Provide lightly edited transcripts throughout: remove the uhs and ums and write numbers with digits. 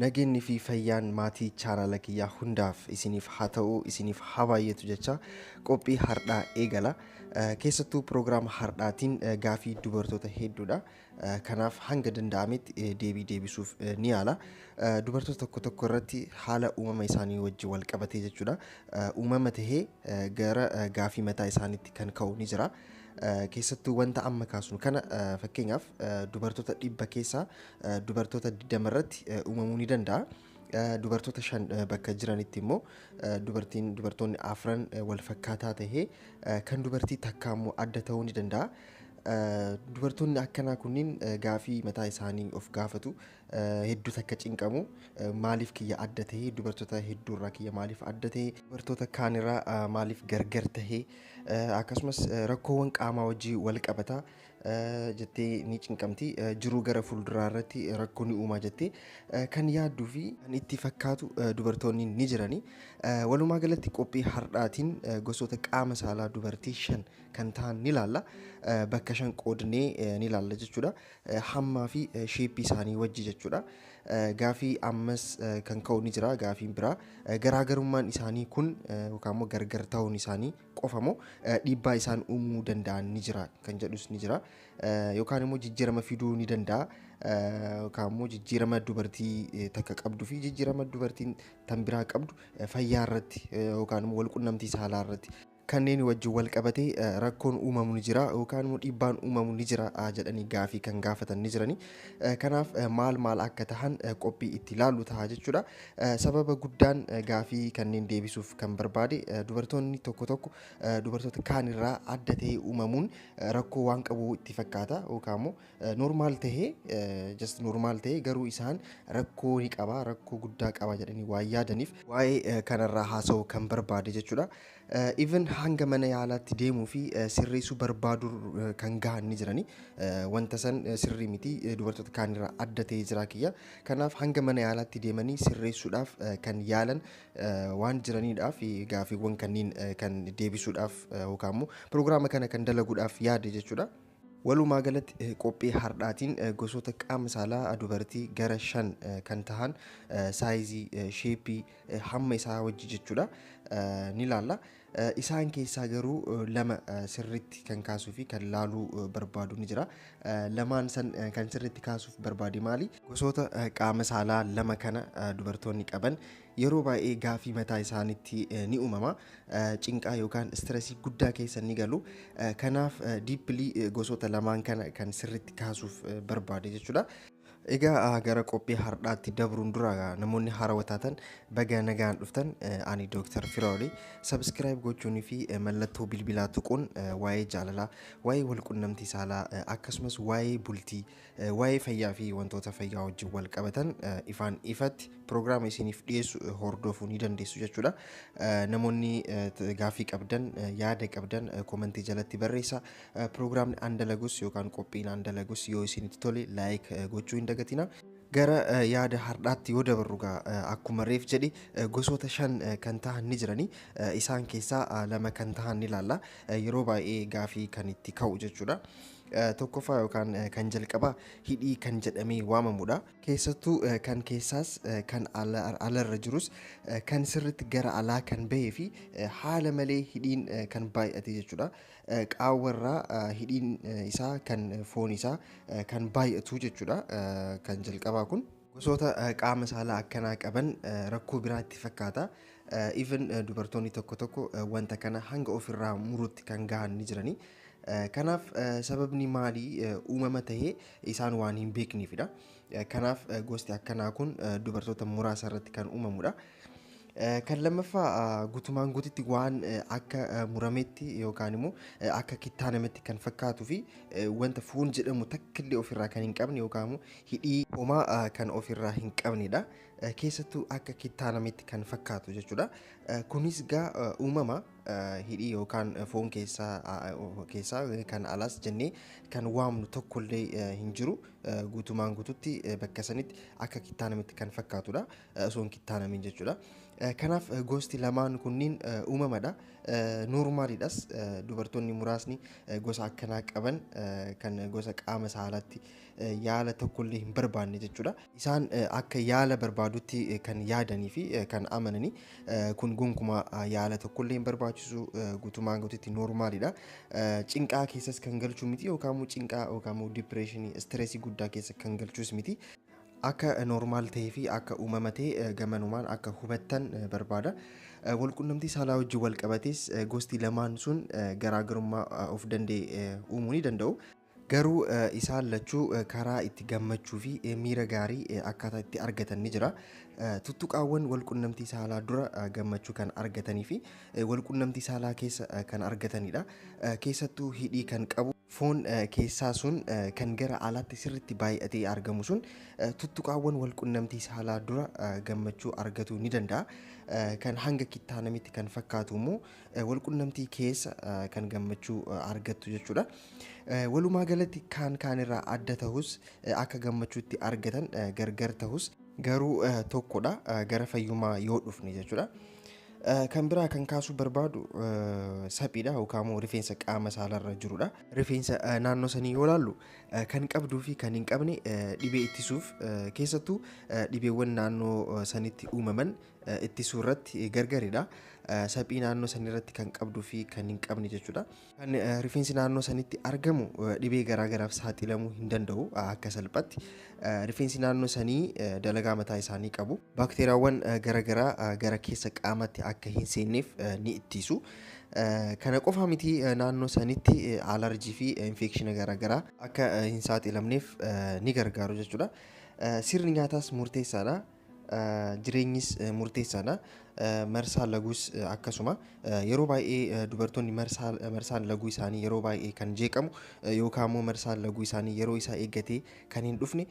Nageenyi fi fayyaan maatii chaanala kiyyaa hundaaf isiniif haa ta'u, isiniif haa baay'atu jecha qophii hardhaa eegala. Keessattuu piroogiraama hardhaatiin gaafii dubartoota hedduudha. Kanaaf hanga danda'ametti deebii deebisuuf ni yaala. Dubartoota tokko tokko irratti haala uumama isaanii wajjin wal qabatee jechuudha. Uumama tahee gara gaafii mataa isaaniitti kan ka'u ni jira. Keessattuu wanta amma kaasnu kana, fakkeenyaaf dubartoota 100 keessaa dubartoota 20 irratti uumamuu ni danda'a. Dubartoota 5 bakka jiranitti immoo dubartiin dubartoonni afran wal fakkaataa tahee kan dubartii takkaa immoo adda ta'uu ni danda'a. Dubartoonni akkanaa kunniin gaafii mataa isaanii of gaafatu, hedduu takka cinqamu. Maaliif kiyya adda tahee? Dubartoota hedduurraa kiyya maaliif adda tahee? Dubartoota kaanirraa maaliif gargar tahee? Akkasumas rakkoowwan qaamaa wajjii wal qabata jettee ni cinqamti. Jiruu gara fuulduraa irratti rakkoo ni uumaa jettee kan yaadduu fi kan itti fakkaatu dubartoonni ni jirani. Walumaa galatti qophii hardhaatiin gosoota qaama saalaa dubartii 5 kan ta'an ni ilaalla. Bakka 5 qoodnee ni ilaalla jechuudha. Hammaa fi shapeii isaanii wajji jechuudha. Gaafii ammas kan ka'u ni jira, gaafiin biraa. Garaagarummaan isaanii kun yookaan immoo gargar ta'uun isaanii qofa moo dhiibbaa isaan uumuu danda'an ni jira kan jedhus ni jira. Yookaan immoo jijjiirama fiduu ni danda'a. Yookaan immoo jijjiirama dubartii takka qabduu fi jijjiirama dubartiin tan biraa qabdu fayyaa irratti yookaan immoo walqunnamtii saalaa irratti kanneen wajjin wal qabatee rakkoon uumamu ni jira yookaan immoo dhiibbaan uumamu ni jira jedhanii gaafii kan gaafatan ni jirani. Kanaaf maal maal akka tahan qophii itti ilaallu ta'a jechuudha. Sababa guddaan gaafii kanneen deebisuuf kan barbaade, dubartoonni tokko tokko dubartoota kaanirraa adda ta'ee uumamuun rakkoo waan qabu itti fakkaata, yookaan immoo normal tahee, just normal tahee garuu isaan rakkoo ni qaba, rakkoo guddaa qaba jedhanii waan yaadaniif waa'ee kanarraa haasa'uu kan barbaade jechuudha. Even hanga mana yaalaatti deemuu fi sirreessuu barbaadu kan gahan ni jirani. Wanta san sirrii miti, dubartoota kaanirraa adda ta'ee jira kiyya. Kanaaf hanga mana yaalaatti deemanii sirreessuudhaaf kan yaalan waan jiraniidhaaf gaafiiwwan kanneen kan deebisuudhaaf yookaan immoo piroogiraama kana kan dalaguudhaaf yaade jechuudha. Walumaa galatti qophii hardhaatiin gosoota qaama saalaa dubartii gara 5 kan tahan sizeii, shapeii, hamma isaa wajji jechuudha ni ilaalla. Isaan keessaa garuu lama sirriitti kan kaasuu fi kan laaluu barbaadu ni jira. Lamaan san kan sirriitti kaasuuf barbaade maali? Gosoota qaama saalaa lama kana dubartoonni qaban yeroo baay'ee gaafii mataa isaaniitti ni uumama. Cinqaa yookaan stressii guddaa keessa ni galu. Kanaaf deeply gosoota lamaan kana kan sirriitti kaasuuf barbaade jechuudha. Egaa gara qophii hardhaatti dabruun dura, namoonni haarawaa taatan baga nagaan dhuftan. Ani Dooktar Firaa'oli. Subscribe gochuunii fi mallattoo bilbilaa tuquun waa'ee jaalalaa, waa'ee walqunnamtii saalaa, akkasumas waa'ee bultii, waa'ee fayyaa fi wantoota fayyaa wajjin wal qabatan ifaan ifatti piroogiraama isiniif dhiyeessu hordofuu ni dandeessu jechuudha. Namoonni gaaffii qabdan, yaada qabdan commentii jalatti barreessa. Piroogiraamni an dalagus yookaan qophiin an dalagus yoo isinitti tole like gochuu hin dagatina. Gara yaada hardhaatti yoo dabarru, akkuma reef jedhe gosoota 5 kan tahan ni jirani. Isaan keessaa lama kan tahan ni ilaalla. Yeroo baay'ee gaafii kan itti ka'u jechuudha. Tokkoffaa yookaan kan jalqabaa hidhii kan jedhamee waamamudha. Keessattuu kan keessaas kan alarra jirus kan sirriitti gara alaa kan bahee fi haala malee hidhiin kan baay'ate jechuudha. Qaawwarraa hidhiin isaa kan foon isaa kan baay'atu jechuudha kan jalqabaa kun. Gosoota qaama saalaa akkanaa qaban rakkoo biraatti fakkaata. Even dubartoonni tokko tokko wanta kana hanga ofirraa muruutti kan gahan ni jirani. Kanaaf sababni maalii uumama tahee isaan waan hin beekneefidha. Kanaaf gosti akkanaa kun dubartoota muraasa irratti kan uumamudha. Kan lammaffaa guutumaan guututti waan akka murametti yookaan immoo akka kittaanametti kan fakkaatuu fi wanta foon jedhamu takka illee ofirraa kan hin qabne yookaan immoo hidhii homaa kan ofirraa hin qabnedha. Keessattuu akka kittaanametti kan fakkaatu jechuudha. Kunis gaa uumama hidhii yookaan foon keessaa kan alaas jennee kan waamnu tokkollee hin jiru. Guutumaan guututti bakka sanitti akka kittaanametti kan fakkaatudha. Osoo hin kittaanamin jechuudha. Kanaaf gosti lamaan kunniin uumamadha. Noormaaliidhas dubartoonni muraasni gosa akkanaa qaban kan gosa qaama saalaatti yaala tokkollee hin barbaanne jechuudha. Isaan akka yaala barbaadutti kan yaadanii fi kan amananii kun gonkumaa yaala tokkollee hin barbaachisu, guutumaan guututti noormaalidha. Cinqaa keessas kan galchuu miti yookaan immoo cinqaa yookaan immoo dipireeshinii istireesii guddaa keessa kan galchuus miti. Akka noormaal ta'ee fi akka uumama ta'e gamanumaan akka hubattan barbaada. Walqunnamtii saalaa wajjin wal qabatees gosti lamaan sun garaagarummaa of danda'e uumuu ni danda'u. Garuu isaan lachuu karaa itti gammachuu fi miira gaarii akkaataa itti argatan ni jira. Tuttuqaawwan walqunnamtii saalaa dura gammachuu kan argatanii fi walqunnamtii saalaa keessa kan argatanidha. Keessattuu hidhii kan qabu foon keessaa sun kan gara alaatti sirriitti baay'atee argamu sun tuttuqaawwan walqunnamtii saalaa dura gammachuu argatuu ni danda'a. Kan hanga kittaanamitti kan fakkaatu immoo walqunnamtii keessa kan gammachuu argattu jechuudha. Walumaa galatti kaan kaanirraa adda ta'us, akka gammachuutti argatan gargar ta'us, garuu tokkodha gara fayyummaa yoo dhufne jechuudha. Kan biraa kan kaasuu barbaadu saphiidha yookaan immoo rifeensa qaama saalaarra jirudha. Rifeensa naannoo sanii yoo ilaallu kan qabduu fi kan hin qabne dhibee ittisuuf, keessattuu dhibeewwan naannoo sanitti uumaman ittisuu irratti gargaridha. Saphii naannoo sanirratti kan qabduu fi kan hin qabne jechuudha. Kan rifeensi naannoo sanitti argamu dhibee garaagaraaf saaxilamuu hin danda'u akka salphaatti. Rifeensi naannoo sanii dalagaa mataa isaanii qabu. Baakteeriyaawwan garaagaraa gara keessa qaamatti akka hin seenneef ni ittisu. Kana qofa miti, naannoo sanitti alarjii fi infeekshina garaagaraa akka hin saaxilamneef ni gargaaru jechuudha. Sirni nyaataas murteessaadha. Jireenyis murteessaadha. Marsaan laguus akkasuma yeroo baay'ee dubartoonni marsaan laguu isaanii yeroo baay'ee kan jeeqamu yookaan immoo marsaan laguu isaanii yeroo isaa eeggatee kan hin dhufne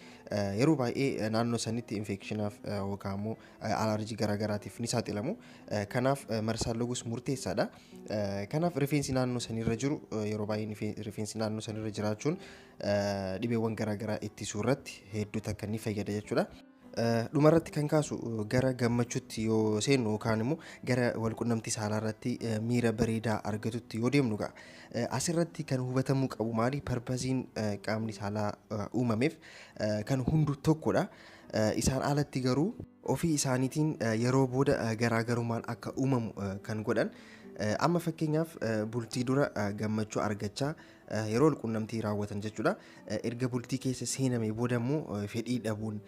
yeroo baay'ee naannoo sanitti infeekshinaaf yookaan immoo alarjii garaagaraatiif ni saaxilamu. Kanaaf marsaan laguus murteessaadha. Kanaaf rifeensi naannoo sanirra jiru, yeroo baay'ee rifeensi naannoo sanirra jiraachuun dhibeewwan garaagaraa ittisuu irratti hedduu takka ni fayyada jechuudha. Dhumarratti kan kaasu, gara gammachuutti yoo seennu yookaan immoo gara walqunnamtii saalaa irratti miira bareedaa argatutti yoo deemnu ga'a. Asirratti kan hubatamuu qabu maali? Parpasiin qaamni saalaa uumameef kan hundu tokkodha. Isaan alatti garuu ofii isaaniitiin yeroo booda garaagarummaan akka uumamu kan godhan, amma fakkeenyaaf bultii dura gammachuu argachaa yeroo walqunnamtii raawwatan jechuudha. Erga bultii keessa seename booda immoo fedhii dhabuun,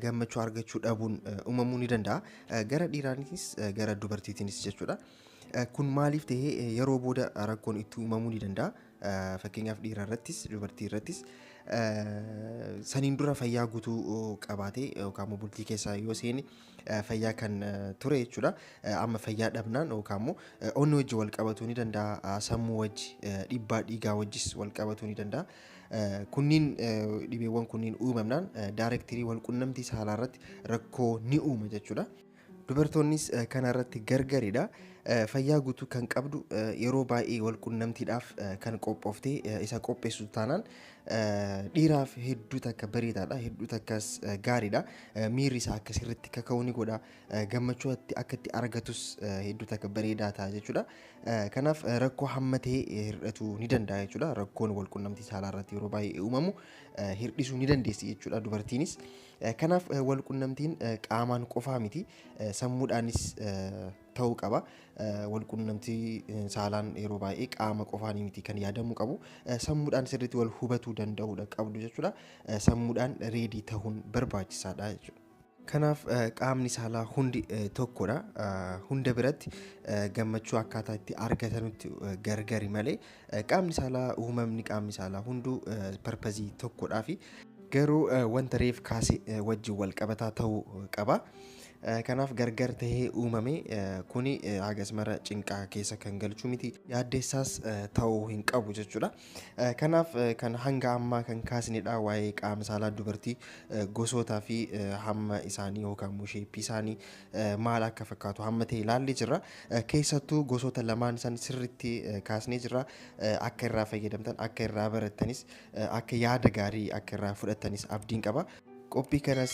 gammachuu argachuu dhabuun uumamuu ni danda'a. Gara dhiiraanis gara dubartiitiinis jechuudha. Kun maaliif ta'ee yeroo booda rakkoon itti uumamuu ni danda'a. Fakkeenyaaf dhiira irrattis dubartii irrattis saniin dura fayyaa guutuu qabaatee yookaan immoo bultii keessa yoo seene fayyaa kan ture jechuudha. Amma fayyaa dhabnaan yookaan immoo onnee wajji wal qabatuu ni danda'a, sammuu wajji, dhiibbaa dhiigaa wajjis wal qabatuu ni danda'a. Kunniin dhibeewwan kunniin uumamnaan daayirektirii wal qunnamtii saalaa irratti rakkoo ni uuma jechuudha. Dubartoonnis kana irratti gargaridha. Fayyaa guutuu kan qabdu yeroo baay'ee wal qunnamtiidhaaf kan qophooftee isa qopheessu taanaan dhiiraaf hedduu takka bareedaadha. Hedduu takkas gaariidha. Miirri isaa akka sirriitti kaka'u ni godha. Gammachuu akka itti argatus hedduu takka bareedaa ta'a jechuudha. Kanaaf rakkoo hamma ta'e hir'atuu ni danda'a jechuudha. Rakkoon wal qunnamtii saalaa irratti yeroo baay'ee uumamu hir'isuu ni dandeessi jechuudha dubartiinis. Kanaaf wal qunnamtiin qaamaan qofaa miti, sammuudhaanis ta'uu qaba. Wal qunnamtii saalaan yeroo baay'ee qaama qofaan miti kan yaadamuu qabu. Sammuudhaan sirriitti wal hubatuu danda'uudha qabdu jechuudha. Sammuudhaan reedii ta'uun barbaachisaadha jechuudha. Kanaaf qaamni saalaa hundi tokkodha. Hunda biratti gammachuu akkaataa itti argatanutti gargari malee qaamni saalaa, uumamni qaamni saalaa hunduu parpazii tokkodhaa fi garuu wanta reef kaase wajjin wal qabataa ta'uu qaba. Kanaaf gargar tahee uumame kuni hagas mara cinqaa keessa kan galchu miti, yaaddeessaas ta'uu hin qabu jechuudha. Kanaaf kan hanga ammaa kan kaasnedha waa'ee qaama saalaa dubartii, gosootaa fi hamma isaanii yookaan immoo sheeppii isaanii maal akka fakkaatu hamma ta'e ilaallee jirra. Keessattuu gosoota lamaan san sirriitti kaasnee jirra. Akka irraa fayyadamtan, akka irraa barattanis, akka yaada gaarii akka irraa fudhattanis abdiin qaba. Qophii kanas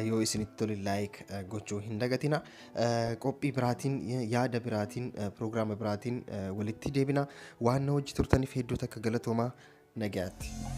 yoo isinitti tole like gochuu hin dagatina. Qophii biraatiin, yaada biraatiin, piroogiraama biraatiin walitti deebina. Waan na wajji turtaniif hedduu takka galatoomaa, nagayaatti.